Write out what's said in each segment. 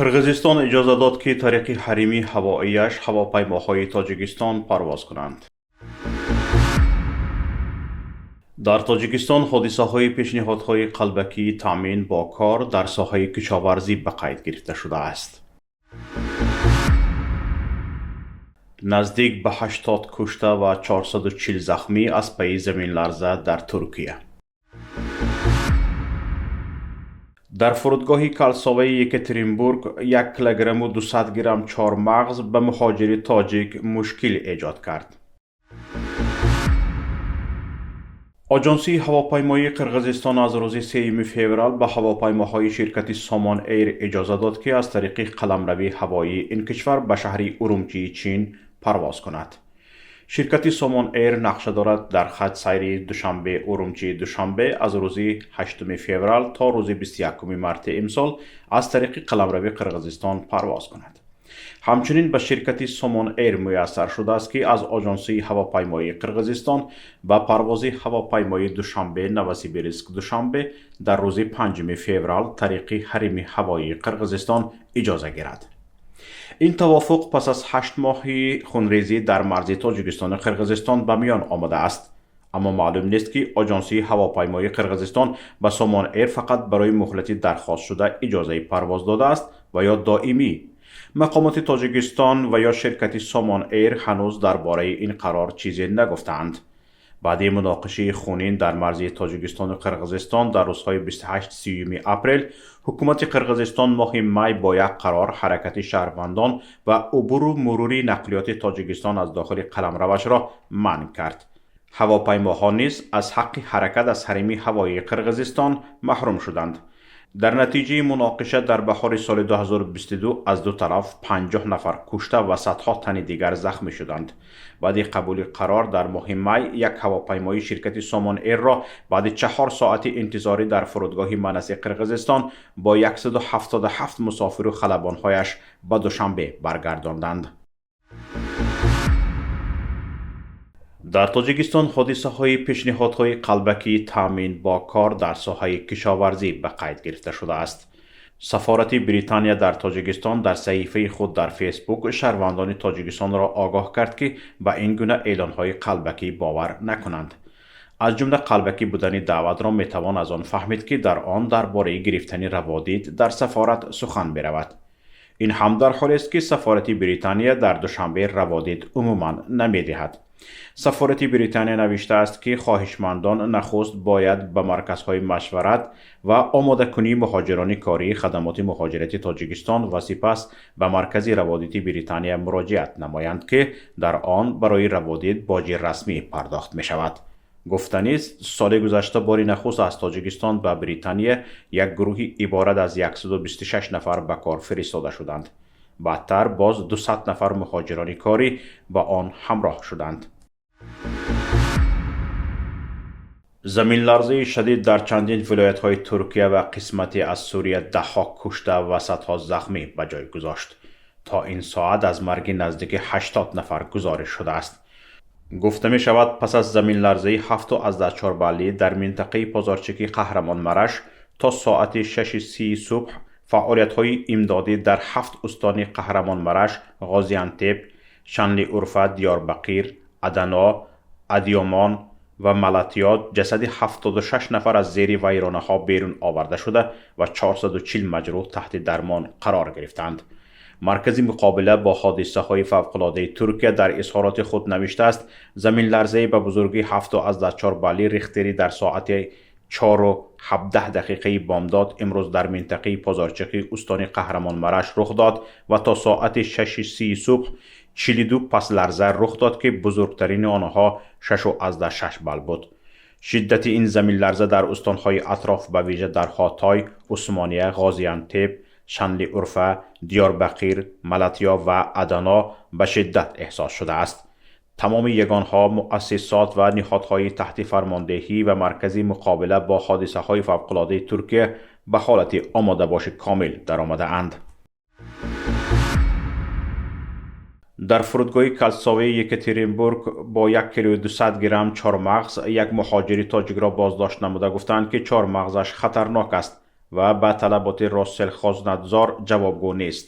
Қирғизистон иҷоза дод, ки тариқи ҳарими ҳавоияш ҳавопаймоҳои Тоҷикистон парвоз кунанд. Дар Тоҷикистон ҳодисаҳои пешниҳодҳои қалбакии таъмин бо кор дар соҳаи кишоварзӣ ба қайд гирифта шудааст. Наздик ба 80 кушта ва 440 захмӣ аз пайи заминларза дар Туркия. Дар фурудгоҳи Калсоваи Екатеринбург 1 килограмму 200 грамм чормағз ба муҳоҷири тоҷик мушкил эҷод кард. Оҷонсии ҳавопаймоии Қирғизистон аз рӯзи 3 феврал ба ҳавопаймоҳои ширкати Сомон Эйр иҷоза дод, ки аз тариқи қаламрави ҳавоии ин кишвар ба шаҳри Урумчии Чин парвоз кунад. Ширкати Сомон Эйр нақша дорад дар хат сайри Душанбе Урумчи Душанбе аз рӯзи 8 феврал то рӯзи 21 марти имсол аз тариқи қаламрави Қирғизистон парвоз кунад. Ҳамчунин ба ширкати Сомон Эйр муяссар шудааст, ки аз оҷонсии ҳавопаймоии Қирғизистон ба парвози ҳавопаймои Душанбе Новосибирск Душанбе дар рӯзи 5 феврал тариқи ҳарими ҳавоии Қирғизистон иҷоза гирад. Ин тавофуқ пас аз 8 моҳи хунрезӣ дар марзи Тоҷикистону Қирғизистон ба миён омадааст. Аммо маълум нест, ки оҷонсии ҳавопаймоии Қирғизистон ба Сомон Эйр фақат барои муҳлати дархостшуда иҷозаи парвоз додааст ва ё доимӣ. Мақомоти Тоҷикистон ва ё ширкати Сомон Эйр ҳанӯз дар бораи ин қарор чизе нагуфтаанд. Баъди муноқишаи хунин дар марзи Тоҷикистону Қирғизистон дар рӯзҳои 28-30 апрел, ҳукумати Қирғизистон моҳи май бо як қарор ҳаракати шаҳрвандон ва убуру мурури нақлиёти Тоҷикистон аз дохили қаламравашро манъ кард. Ҳавопаймоҳо низ аз ҳаққи ҳаракат аз ҳарими ҳавоии Қирғизистон маҳрум шуданд. Дар натиҷаи муноқиша дар баҳори соли 2022 аз ду тараф 50 нафар кушта ва садҳо тани дигар захмӣ шуданд. Баъди қабули қарор дар моҳи май як ҳавопаймои ширкати Сомон Эйрро баъди 4 соати интизорӣ дар фурудгоҳи Манаси Қирғизистон бо 177 мусофиру халабонҳояш ба Душанбе баргардонданд. Дар Тоҷикистон ҳодисаҳои пешниҳодҳои қалбакии таъмин бо кор дар соҳаи кишоварзӣ ба қайд гирифта шудааст. Сафорати Британия дар Тоҷикистон дар саҳифаи худ дар Фейсбук шаҳрвандони Тоҷикистонро огоҳ кард, ки ба ин гуна эълонҳои қалбакӣ бовар накунанд. Аз ҷумла қалбакӣ будани даъватро метавон аз он фаҳмид, ки дар он дар бораи гирифтани раводид дар сафорат сухан меравад. Ин ҳам дар ҳолест, ки сафорати Британия дар Душанбе раводид умуман намедиҳад. Сафорати Британия навиштааст, ки хоҳишмандон нахуст бояд ба марказҳои машварат ва омодакунии муҳоҷирони кории хадамоти муҳоҷирати Тоҷикистон ва сипас ба маркази раводиди Британия муроҷиат намоянд, ки дар он барои раводид боҷи расмӣ пардохт мешавад. Гуфтанист, соли гузашта бори нахуст аз Тоҷикистон ба Британия як гурӯҳи иборат аз 126 нафар ба кор фиристода шуданд. Баъдтар боз 200 нафар муҳоҷирони корӣ ба он ҳамроҳ шуданд. Заминларзаи шадид дар чандин вилоятҳои Туркия ва қисмате аз Сурия даҳҳо кушта ва садҳо захмӣ ба ҷой гузошт. То ин соат аз марги наздики 80 нафар гузориш шудааст. Гуфта мешавад, пас аз заминларзаи 7,4 баллӣ дар минтақаи Позорчики Қаҳрамонмараш то соати 6:30 субҳ фаъолиятҳои имдодӣ дар 7 устони Қаҳрамонмараш, Ғозиантеп, Шанли Урфа, Диёрбақир, Адано, Адиёмон ва Малатиё ҷасади 76 нафар аз зери вайронаҳо берун оварда шуда ва 440 маҷрӯҳ таҳти дармон қарор гирифтанд. Маркази муқобила бо ҳодисаҳои фавқулодаи Туркия дар изҳороти худ навиштааст, заминларзае ба бузургии 7,4 балли рихтерӣ дар соати 4:17 дақиқаи бомдод имрӯз дар минтақаи Позорчиқи устони Қаҳрамонмараш рух дод ва то соати 6:30 субҳ 42 пасларза рух дод, ки бузургтарини онҳо 6,6 балл буд. Шиддати ин заминларза дар устонҳои атроф, ба вижа дар Хотой, Усмония, Ғозиантеп, Шанли Урфа, Диёрбақир, Малатиё ва Адано ба шиддат эҳсос шудааст. Тамоми ягонҳо, муассисот ва ниҳодҳои таҳти фармондеҳӣ ва маркази муқобила бо ҳодисаҳои фавқулодаи Туркия ба ҳолати омодабоши комил даромадаанд. Дар фурудгоҳи Калсовии Екатеринбург бо 1 килою 200 грамм чормағз як муҳоҷири тоҷикро боздошт намуда гуфтанд, ки чормағзаш хатарнок аст. ва ба талаботи Россельхознадзор ҷавобгӯ нест.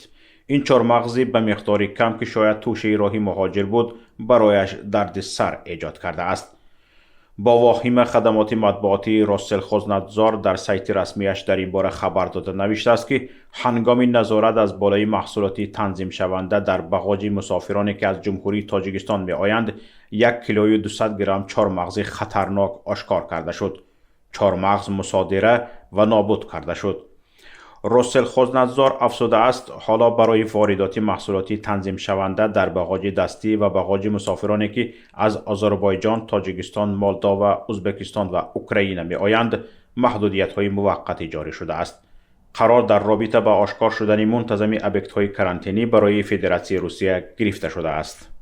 Ин чормағзи ба миқдори кам, ки шояд тӯшаи роҳи муҳоҷир буд, барояш дарди сар эҷод кардааст. Бо воҳима хадамоти матбуотии Россельхознадзор дар сайти расмиаш дар ин бора хабар дода навиштааст, ки ҳангоми назорат аз болои маҳсулоти танзимшаванда дар бағоҷи мусофироне, ки аз Ҷумҳурии Тоҷикистон меоянд, 1 килою 200 грамм чормағзи хатарнок ошкор карда шуд. Чормағз мусодира ва нобуд карда шуд. Россельхознадзор афзудааст, ҳоло барои воридоти маҳсулоти танзимшаванда дар бағоҷи дастӣ ва бағоҷи мусофироне, ки аз Озарбойҷон, Тоҷикистон, Молдова, Ӯзбекистон ва Украина меоянд, маҳдудиятҳои муваққатӣ ҷорӣ шудааст. Қарор дар робита ба ошкор шудани мунтазами объектҳои карантинӣ барои Федератсияи Русия гирифта шудааст.